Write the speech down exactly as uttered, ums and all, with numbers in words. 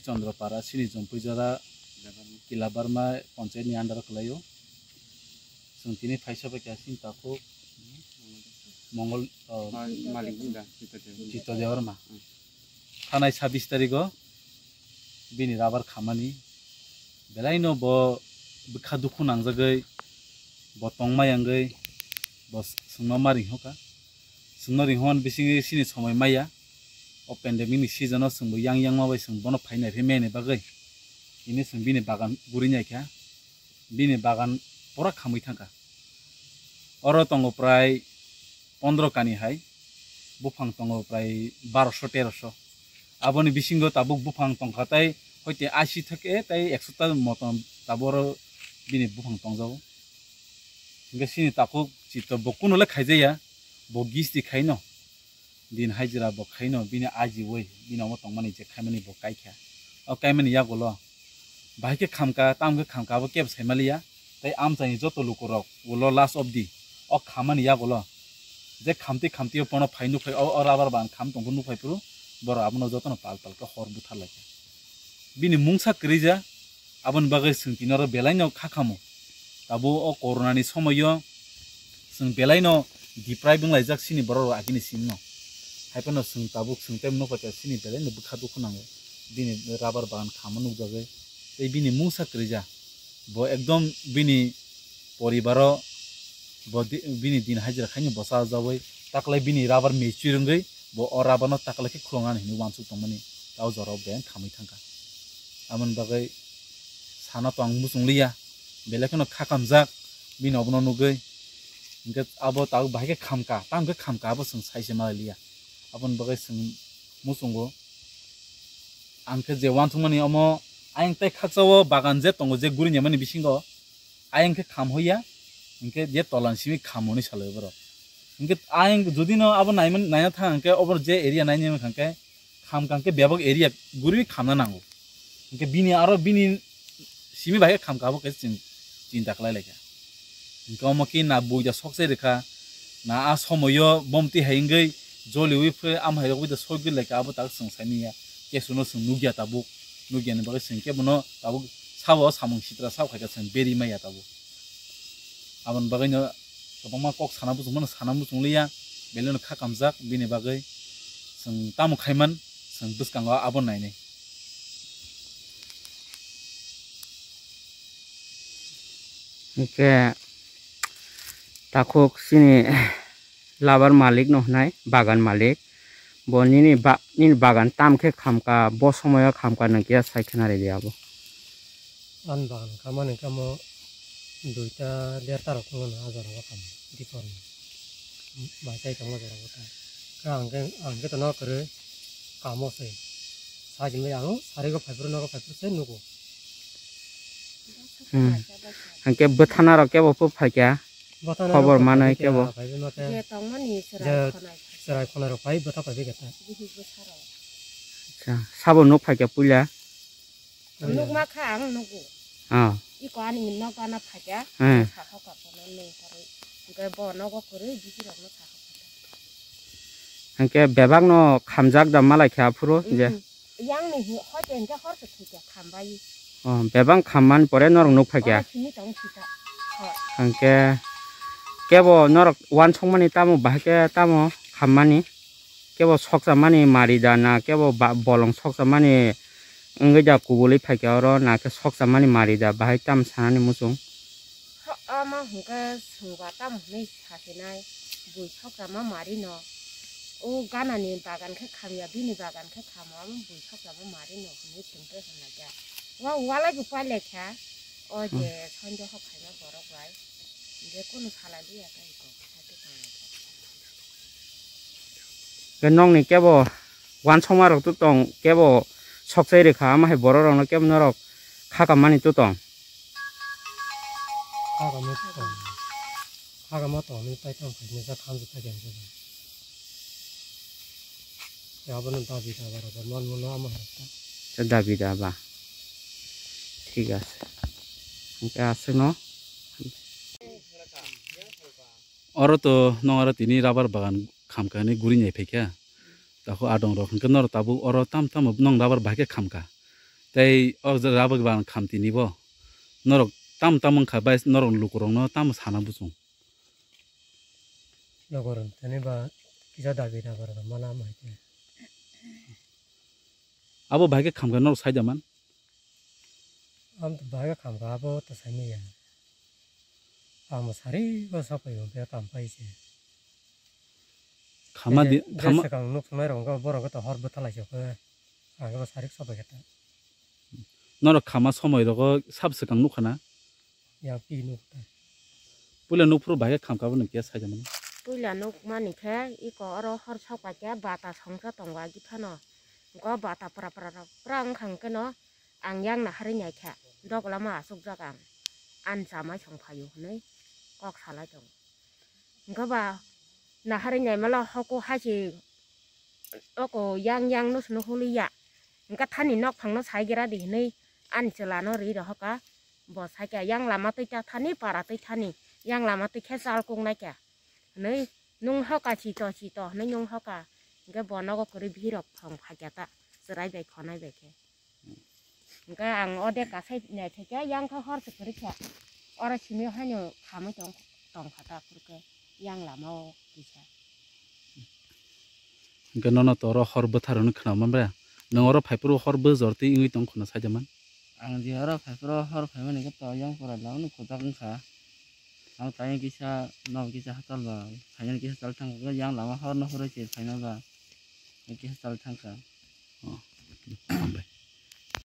Chandra Para, sini Jompuijora, Kila Barma panchayat ni under o kwlaio. Chwng tini phaisa bai kha sini takhuk Mongol, uh, Malik Chitto Debbarma. Hmm. Thanai sabis tarigo bini rabar khamani. Belaino bo bwkha dukhu nangjagwi, bo tongma yangwi, bo chwngno ma ringhoka. Chwngno ringhon bisingo sini somoi maya. O pandemic ni season o chwngbo yang yang ma bai chwng bono phai nai phi meni bagwi. Ini chwng bini bagan guri nai kha. Bini bagan pura khamwi thangkha. Oro tongo prai pondro kani hai, buphang tongo prai barosho terosho. Aboni bisingo tabuk buphang tongkha tai hoite ashi thake tai ekso ta motom tabuk oro bini buphang tongjago. Hingke sini takhuk chito bo kuno le khaijaya, bo gisti khaino. Din hajira bo khaino, bini ajiwi, bini omo tongmani je khaimani bo kaikha. O kaimani yagulo bahai khe khamka, tamo khe khamka, abo kebo saimaliya. Tei amchaini joto lukurok ulo last of the o khammani yagulo je khamtwi khamtwi o bono phai nukphai, o, o rabar ban kham tongbo nukphai phuru borok abono jotono pal pal khe hor butharlaikha. Bini mungsa kwrwija, aboni bagwi chwng tini oro belaino kha khamo. Tabuk o corona ni somoio chwng belaino deprive wnglaijak chini borok rok agini simi no. Hai phano chwng tabuk chwng tei nukha khe chini belaino bwkha dukhu nango. Bini rabar bagan khamo nukjagwi tei bini mungsa kwrwija. Bo ekdom bini poribaro bo di-, bini din hajira khaini bwsa jawi taklai bini rabar mechwi rwngwi bo o rabar no taklai khe khulungnani hinwi uansuk tongmani tei o jorao beng khamwi thangkha. Aboni bagwi sana to ang muchung liya, belai kheno kha kamjak bini obono nugwi. Hingkhe abo tabuk bahai khe khamka, tamo khe khamka abo chwng sai se malai liya. Aboni bagwi chwng muchungo. Ang khe je uansukmani omo ayang tei khaksa o bagan je tongo je guri nemani bisingo ayang khe kham hoya, hingkhe je tolan simi kham hwnwi salai borok. Hingkhe ayang jodi no abo naimani, naina thang hingkhe obo je area naini wngkha hingkhe kham kha hingkhe bebak area guriwi khamna nango. Hingkhe bini aro bini simi bai khe kham kha abo khe chwng chinta khlai lai kha. Hingke omo khe na buida sok chai rwkha, na a somoio bomtwi hai wngwi joliui phe am hai rok buida sogwi lai kha, abo tak chwng sai manya. Kesuno chwng nukya tabuk, nukya ni bagwi chwng kebono tabuk sabo samung sitra sabo khaikha chwng beri maya tabuk. Aboni bagwino kwbangma kok sana muchung mano, sana muchung liya, belai no kha kamjak bini bagwi chwng tamo khaiman chwng bwskango abo nainai. Hingke takhuk chini labar malik no hwnai, bagan malik. Bo nini ba-, nini bagan tam khe khamka, bo somoyo khamka nang kiya sai khna ridi abo. Ani bagan khamani kamo duita derta rok wngmano, ah jorao kamo dipor ni. Bai tai tongo jorao tai. Khe ang khe, ang khe tono kwrwi kamo se. Sajini ang sarigo phaiphuru nogo phaiphuru se nugo. Hmm. Hingke bwthana rok kebo phu phaikha. Bwthana khobor rok manwi phaiphuru kebo. Phaiphuru ma khe je tongmani je chwrai khonai phai. Chwrai khonai rok phai bwtha phaiphuru khe ta. Bihik bwsa rok. Acha, sabo nuk phaikha puila. Puila. Nuk ma kha ang nugo. Ah. Iko ani nok ana phaikha. Hmm. Sakha kapono nung pharwi. Hingke bo nogo kwrwi bihik rok no sakha phaikha. Hingke bebak no khamjak da malai kha phuru je. Hmm. Yang ni hi-, hoi te hingke hor se thwi kha khambai. Oh, bebak khammani pore norok nuk phaikha. Oro simi tong sita. Hoi. Hingke kebo norok uansukmani tamo bahai khe tamo khammani? Kebo sokchamani mari da na kebo ba-, bolong sokchamani wngwi da kubului phaikha oro na khe sokchamani mari da bahai tamo sanani muchung? Ho-, omo hwnkhe swngba tamo hwnwi sasinai, bui sokchama mari no. O ganani bagan khe khamya, bini bagan khe khamo, omo bui sokchama mari no hwnwi swngwi hwnlai kha. Wa walai bo pailai kha, o je Hmm. sonjo hok khaima borok bai, je kunu salai liya tei kok. Khe nokni kebo uansukma rok to tong, kebo sokchai rwkha, ama hai borok rokno kebo norok kha kamani to tong. Kha kama to tong. Kha kama tong, nini tai tong khaini jak khamjak kha khe. Khe abono dabi daba rok man mano ama hai ta. Khe dabi daba. Thik ase. Hingke aswkno. Oro to nong aro tini rabar bagan khamkha hinwi guri nai phaikha. Takhuk adong rok hwnkhe norok tabuk oro tam tamo nong rabar bahai khe khamkha. Tei o jaga bwkha ang khamtini bo. Norok tam tam wngkha bai norok lukurokno tamo sana buchung. Lukurok tini ba kisa dabi dabar mana mai te. Abo bai khe khamkha norok saida man? Am to bai khe khamkha abo to saimanya. Ang bo sari bo sapai bo be kam pai se. Khama di, je khama. Swkang nuk sunai rok wngkha borok to hor bwthalai se khe. Ang bo sari sapai khe ta. Norok khama somoi rogo sab swkang nukha na? Ya pi nuk ta. Puila nuk phuru bai khe khamkha bo nung khe saida mano. Puila nuk mani khe iko oro hor sok pai khe bata songsa tongo agi phano. Go bata pra pra pra wngkha hwnkhe no. Ang yang naharwi naikha, dok lama asukjak ang, ani chamai song phaio hwnwi kok salai tongo. Hwnkhe ba naharwi naimala hoko hachi oko yang yang no sino holiya. Hwnkhe thani nok phangno saigira di hwnwi ani chwlano ri rohoka, bo saikha yang lama twi ta thani para twi thani, yang lama twi khe chal kok naikha hwnwi nung hoka chito chito hwnwi nung hoka. Hwnkhe bo nogo kwrwi bihirok phang phaikha ta chwrai bai khonai bai khe. Hwnkhe ang o de kasai naithai khe yang kha hor se kwrwi kha. Oro simi haino khamwi tong, tong kha ta phuru khe yang lama o kisa. Hwnkhe nono to oro hor bwthar hwnwi khna man bre. Nwng oro phai phuru hor bwjor twi wngwi tong khwna saida man. Ang je oro phai phuru hor phaimani khe to yang pura lama no khojak wngkha. Ang tai kisa, no kisa hachal ba, phainani kisa chal thang kha, yang lama hor no horo se phaina ba, kisa chal thang kha. Oh, hambai.